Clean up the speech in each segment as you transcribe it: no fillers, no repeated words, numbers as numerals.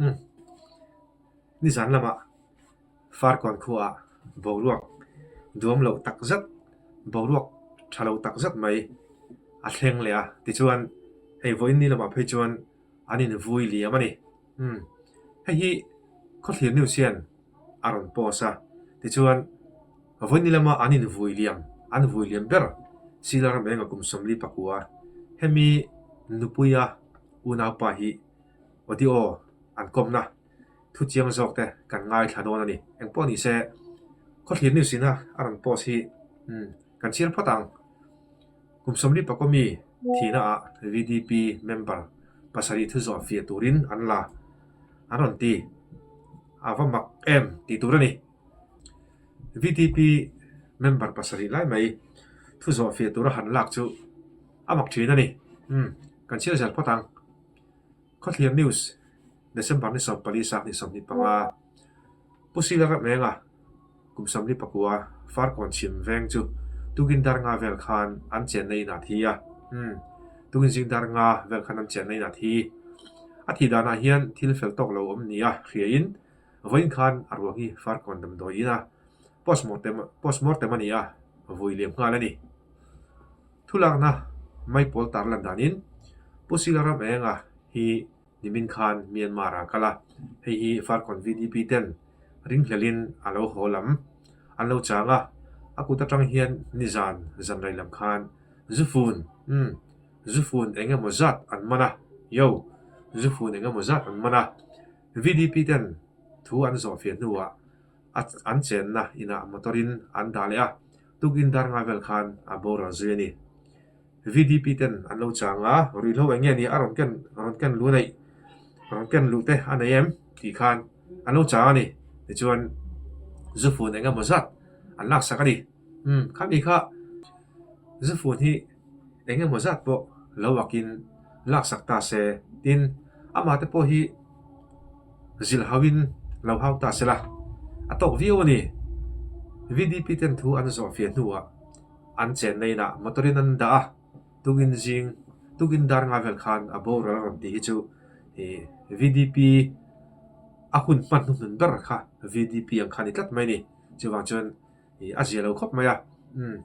Umm. Nizan lamah Farkawn khuaah boruak duam loh tak zet, boruak tha lo tak zet mai a thleng leh a. Tichuan, hei vawiin ni lamah phei chuan an invui liam a ni. Umm. Hei hi Khawthlir News hian a rawn post a. Tichuan, vawiin ni lama an invui liam, an vui liam ber Sila Ramenga kum 44, hemi nupuia unaupa hi audio an kawmna thu chiang zawk te kan ngaithla dawn a ni. Engpawh ni se, Khawthlir News ina a rawn post hi kan chhiar phawt ang. Kum 44 mi thihna ah VDP member pasarih thu zawh fiah turin an la an rawn ti. A va mak em tih tur a ni. VDP member pasarih lai mai thu zawh fiah tura han lak chu a mak thin a ni. Umm kan chhiar zel phawt ang. Khawthlir News, December ni 14 sak ni 25, Pu Sila Rameng-a kum 44 Farkawn chhim veng chu tukin dar nga vel khan an chenna inah a thi a. Umm, tukin zing dar nga vel khan an chenna inah a thi. A thih danah hian thil fel tawk lo awm nia hriain vawiin khan a ruang hi Farkawn damdawi ina postmortem postmortem a ni a, vui liam nghal a ni. Thulakna maipawl tarlan danin Pu Sila Ramenga hi nimin khan Myanmar ah a kal a, hei hi Farkawn VDP ten ringhlelin a lo haw lam an lo chang a, a kut atang hian nizan zanrei lam khan zufun, umm, zufun eng emaw zat an man a, yo, zufun eng emaw zat an man a, VDP ten thu an zawhfiah hnuah an chenna inah motor in an dah leh a, tukin dar ngai vel khan a boral zui a ni. VDP ten an lo chang a, ruihhlo eng nge ni a rawn ken rawn ken luh neih rawn ken luh te a nei em tih khan an lo chang a ni. Tichuan zufun eng emaw zat an laksak a ni. Umm khami kha zufun hi eng emaw zat pawh lo akin laksak ta se tin amah te pawh hi zilh hauhin lo hau ta se la a tawk viau a ni. VDP ten thu an zawh fiah hnuah an chenna inah motor in an dah a, tukin zing tukin dar nga vel khan a boral a rawn tih hi chu ih VDP a hun hman hnuhnun ber kha VDP ang kha a ni tlat mai a ni. Chuvang chuan ih a zia lo khawp mai a, umm.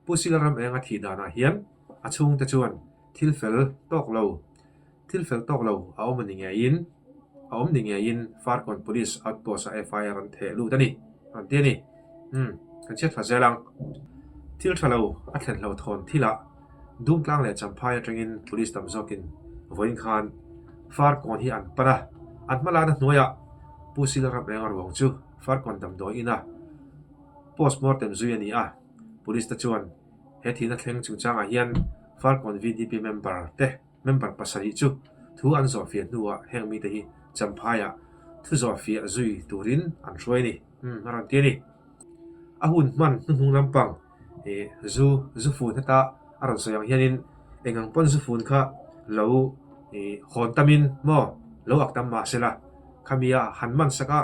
Pu Sila ram eng a thih danah hian a chhungte chuan thil fel tawk lo, thil fel tawk lo a awm a ni ngeiin, a awm ni ngeiin Farkawn Police Outpost-ah FIR an theh lut a ni, an ti a ni. Umm, kan chhiat thla zel ang. Thil tha lo a thlen hlo thawn thilah Dumtlang leh Champhai atangin Police tam zawkin vawiin khan Farkawn hi an pan a, an hmalakna hnuaiah Pu Sila ram eng a ruang chu Farkawn damdawi ina postmortem zui a ni a. Police te chuan he thihna thleng chungchangah hian Farkawn VDP member te member pasarih chu thu an zawhfiah hnuah heng mite hi Champhaiah thu zawhfiah zui turin an hruai a ni, a rawn ti a ni. A hun hman hnuhnung lampang ih zu zu fun heta a rawn sawi ang hianin eng ang pawn zu fun kha lo ih hawn tamin maw lo ak tam mah sela khami a han man sak a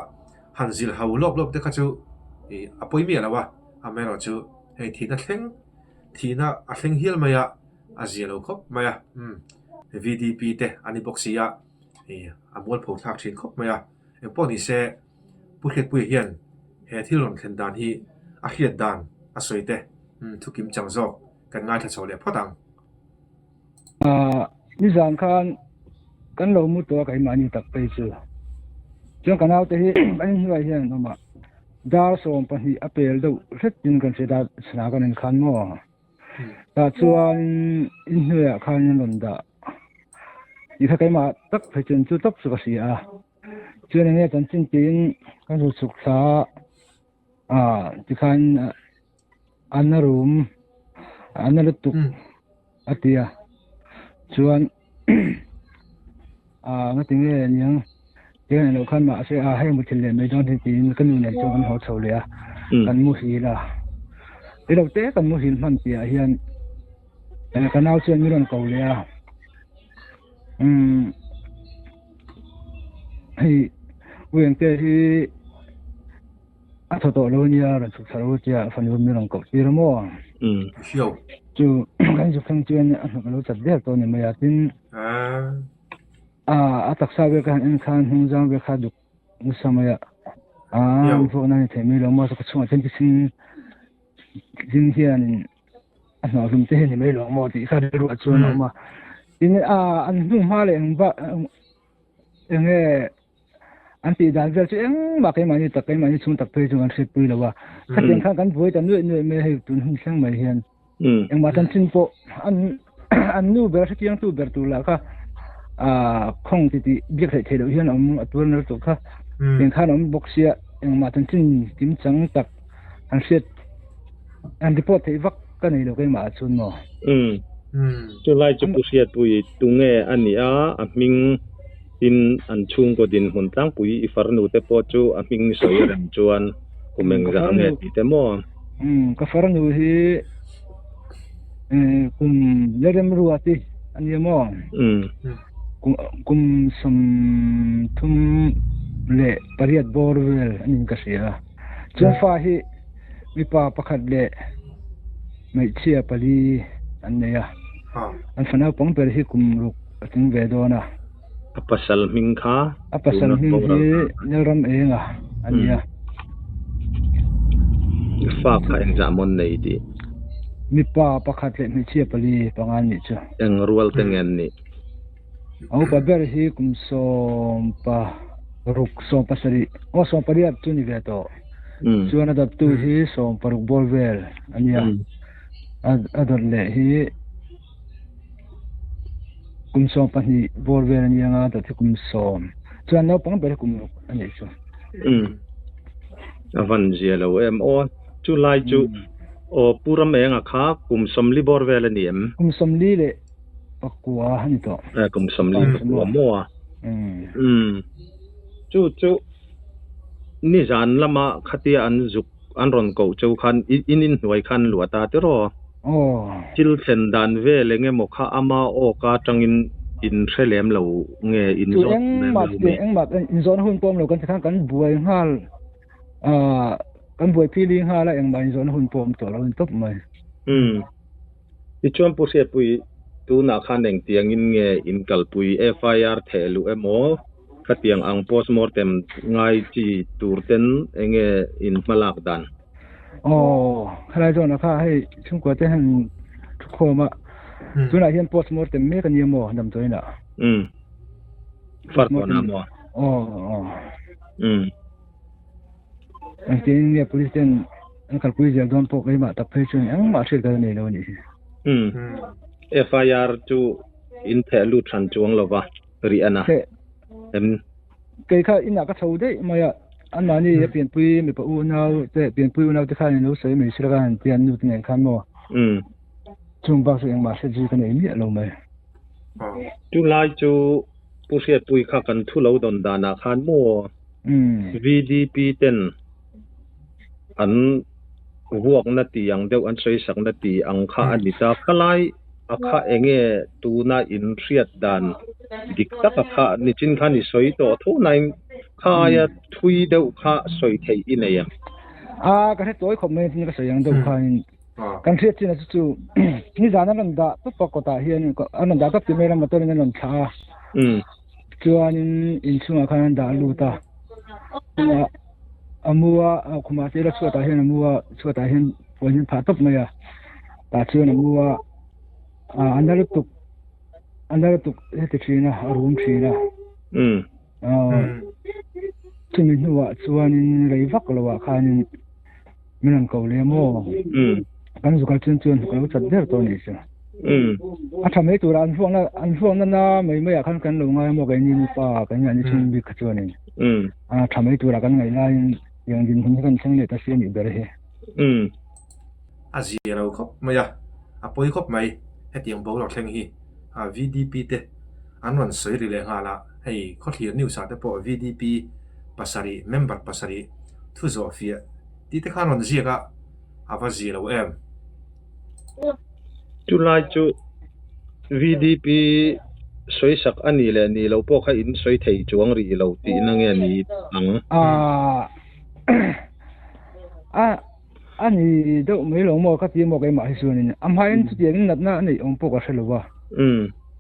han zilh ho lawp lawp te kha chu ih a pawi miah lo a. Amaherawhchu hei thihna thleng thihna a thleng hial mai a, a zia lo khawp mai a, umm VDP te a ni bawk si a, ih a mualpho thlak thin khawp mai a, engpawh ni se Pu Hriatpuia hian he thil rawn thlen dan hi a hriat dan a sawi te umm thu kim chang zawk kan ngaithla chho leh phawt ang. Ahh nizan khan kan lo mu tawh a keimahni tak phei chu chuan ka naute hi an inhnuai hian an awm a. Dar 12 a pel deuh hret in kan hria dar chhana kan en khan maw tah chuan inhnuaiah khan an rawn dah ti kha keimah tak phei chuan chu tawp chu ka hria a chuan enge chanchin tiin kan ru chhuk thla a ah tikhan an a rum an a lutuk a ti a chuan ah ngati nge niang tiang eng loh khan mahse a hei muthilh leh mai dawn hi tiin ka nu nen chuan kan haw chho leh a kan muhil a i lo te kan muhil hman piah hian ka nau chuan min rawn ko leh a umm hei u engte hi a thaw tawh lo ania rawn chhuk thla lo tia fanu min rawn koh tir a maw chu kan zu thleng chuan a hnuk a lo chat vel tawh a ni mai a tin. A taksa vel ka han en khan hnungzang vel kha duk nasa mai a. An vuakna ni thei mai lo maw ka chhungah chuan thisen zing hianin a hnawh hlum te hi ni mai lo maw tih kha rilruah chuan a awm a. Tin, an hnung hma leh eng bak eng nge an tih dan vel chu engmah keimahni tak keimahni chhung tak phei chu kan hriatpui lo a. Khatiang khan kan buai ta nuaih nuaih mai a hei tun hun thleng mai hian. Engmah chanchin pawh an an nu ber hrechiangtu ber tur lah kha khawng ti tih biak theih theih loh hian a awm a tuar nal tawh kha. Tiang khan a awm bawk sia engmah chanchin kimchang tak an hriat an report theih vak ka nei lo keimah ah chuan maw. Chulai chu Pu Hriatpui tunge a nih a, a hming tin an chhungkaw dinhmun tlangpui i farnu te pawh chu a hming sawi reng chuan kum engzah nge tih te maw? Ka farnu hi kum Leremruati a nia maw? Kum 38 bawr vel a niin ka hria. Chuan fa hi mipa pakhat leh hmeichhia pali an nei a. An fa naupang ber hi kum ruk a tling ve dawn a. A pasal hming kha A pasal hming hi Nelram Enga a ni a. Fa kha engzah maw an nei tih? Mipa pakhat leh hmeichhia pali panga an nih chu. Eng rual te nge an nih? A upa ber hi kum 16, 17, aw 18 chu ni ve tawh. Chuan a dawttu hi 16 bawr vel a nia. A dawt leh hi Kum 12 bawr vel a ni anga dawt hi kum sawm chuan naupang ber hi kum ruk a nih chu. Umm a van zia lo em aw chu lai chu aw Pu Ramenga kha kum 40 bawr vel a ni em? Kum 49 a ni tawh. Eh kum 44 maw a? Umm chu chu nizan lama khatia an zuk An rawn koh cheu khan in inhnuai khan luah ta tiraw? Thil thlen dan vel eng emaw kha ama awka atangin in hre lem lo nge in zawt lem lo mi? Engmah in zawhna hun pawh awm lo kan ti khan kan buai nghal kan buai phili nghal a engmah in zawhna hun pawh awm tawh lo a ni tawp mai. Umm. Tichuan Pu Hriatpui, tunah khan engtiangin nge in kalpui FIR theh luh emaw, khatiang ang postmortem ngai chi tur ten enge in hmalak dan? Aw, helai zawnah kha hei chhungkua te han thukhawm a, tunah hian postmortem mek a nia maw damdawiinah? Umm, Farkawnah maw? Aw, aw. Umm. Engtin nge police ten an kalpui zel dawn pawh keimah tak phei chuan engmah hriat ka la nei lo a nih hi. Umm. FIR chu in theh lut hran chuang lo va rih a na em? Kei kha inah ka chho daih mai a, anmahni a pianpui mipa unau te pianpui unau te khan in lo sawi mai sila ka han tia an nu te nen khan maw. Umm. Chung bak chu engmah hriat zui ka nei miah lo mai. Tunlai chu Pu Hriatpui kha kan thu lo dawn danah khan maw VDP ten an vuakna tih ang deuh an sawisakna tih ang kha a ni ta. Khalai a kha enge tuna in hriat dan dik tak a kha nichin khan i sawi tawh tho nain kha aia thui deuh kha sawi theih i nei em? A ka hre tawi khawp mai tin ka sawi ang deuh khanin Kan hriat chin a chu chu nizan an rawn dah tawp a kawtah hian an rawn dah tawp ti mai ila motor in an rawn thlah a chuanin inchhungah khan an dah lut a chungah a mu a khumah te ila chhuatah hian a mu a chhuatah hian puan in phah tawp mai a tah chuan a mu a a na lutuk a na lutuk heti thin a a rum thin a chumi hnuah chuanin rei vak loah khanin. Min rawn ko leh maw? Kan zukal chuan chuan ka lo chat der tawh a nih chu. A tha mai tura an hluakna an hluakna na mai maiah khan kan lo ngai maw keini nupa kan ngaihna chhung bik kha chuanin a tha mai tura kan ngaih laiin tiang dinhmun hi kan thleng leh ta si a nih ber hi. A zia lo khawp mai a, a pawi khawp mai hetiang boruak thleng hi VDP te an rawn sawi ri leh nghal a, hei khawthlir news ah te pawh VDP pasarih member pasarih thu zawh fiah tih te khan rawn ziak a, a va zia lo em? Chulai chu VDP sawisak a nih leh nih loh pawh kha in sawi thei chuang rih lo tihna nge ni ang? A a ni deuh mai lo maw ka ti maw keimah hi chuanin a hmain chutiangin natna a neih awm pawh ka hre lo va,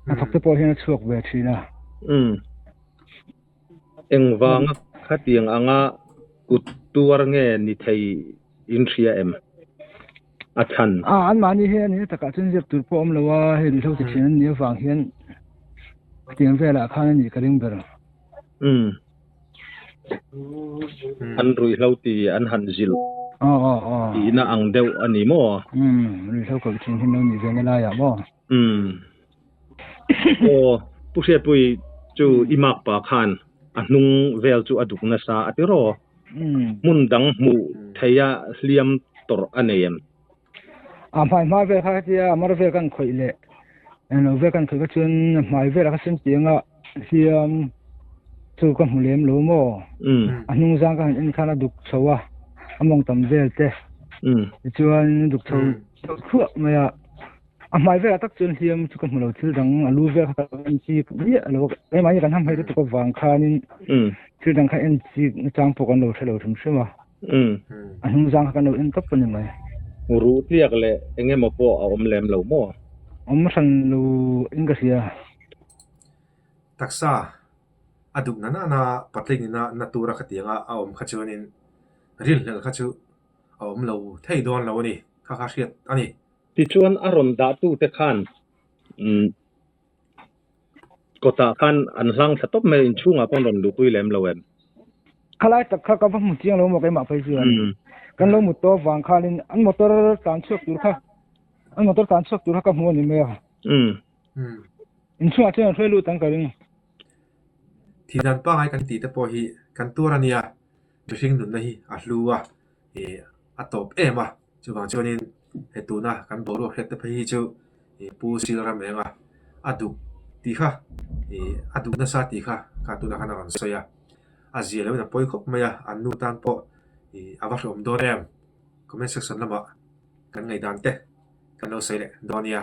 hnathawk te pawh hian a chhuak ve thin a. Umm. Engvanga khatiang anga kut tuar nge ni thei in hria em? A chhan. A, anmahni hi a ni takah chuan ziak tur pawh a awm lo a, hei ruihhlo ti thin an nih avang hian khatiang velah khan a nih ka ring ber. Umm. An ruihhlo ti an han zilh tihna ang deuh a ni maw? Umm, ruihhlo kalh thin hi an lo nih ve na laiah maw? Umm. Aw, Pu Hriatpui chu i mak pa khan a hnung vel chu a duk nasa a ti raw. Hmun dang hmuh theia hliam tawrh a nei em? A hmai hma vel kha hetia a mar vel kan khawih leh englo vel kan khawih kha chuan a hmai velah kha sen chianga hliam chu ka hmu lem lo maw? A hnung zang ka han en khan a duk chho a, a mawng tam vel te tichuan a duk chho deuh thluah mai a. A hmai velah tak chuan hliam chu ka hmu lo thil dang a lu vel kha ka en chik viah lo a keimahni kan ham hmai lutuk avang khanin thil dang kha en chik nachang pawh kan lo hre lo hrim hrim a a hnung zang kha kan lo en tawp a ni mai. Ruh tliak leh eng emaw pawh a awm lem lo maw? Awm hran lo in ka hria. Taksa a duk na nana patling ina na tura khatianga a awm kha chuanin rinhlelh kha chu a awm lo thei dawn lo a ni kha kha hriat a ni. Tichuan a rawn dahtute khan kawtah khan an hlang thla tawp mai a, inchhungah pawh an rawn luhpui lem lo em? Khalai tak kha ka va hmu chiang lo maw keimah phei chuan kan lo mut tawh avang khanin an motor tlan chhuak tur kha an motor tlan chhuak tur kha ka hmu a ni mai a. Inchhungah chuan an hruai lut ang ka ring. Thih dan pangai kan tih te pawh hi kan tuar a nia, mihring nunna hi a hlu a, ih a tawp em a, chuvang chuanin he tuna kan boruak hriat te phei hi chu ih Pu Silramenga a duh tih kha ih a duh nasa tih kha kha tunah khan a rawn sawi a, a zia loin a pawi khawp mai a, an nu tan pawh ih a va hrehawm dawn em? Comment section lamah kan ngaihdan te kan lo sawi leh dawn nia.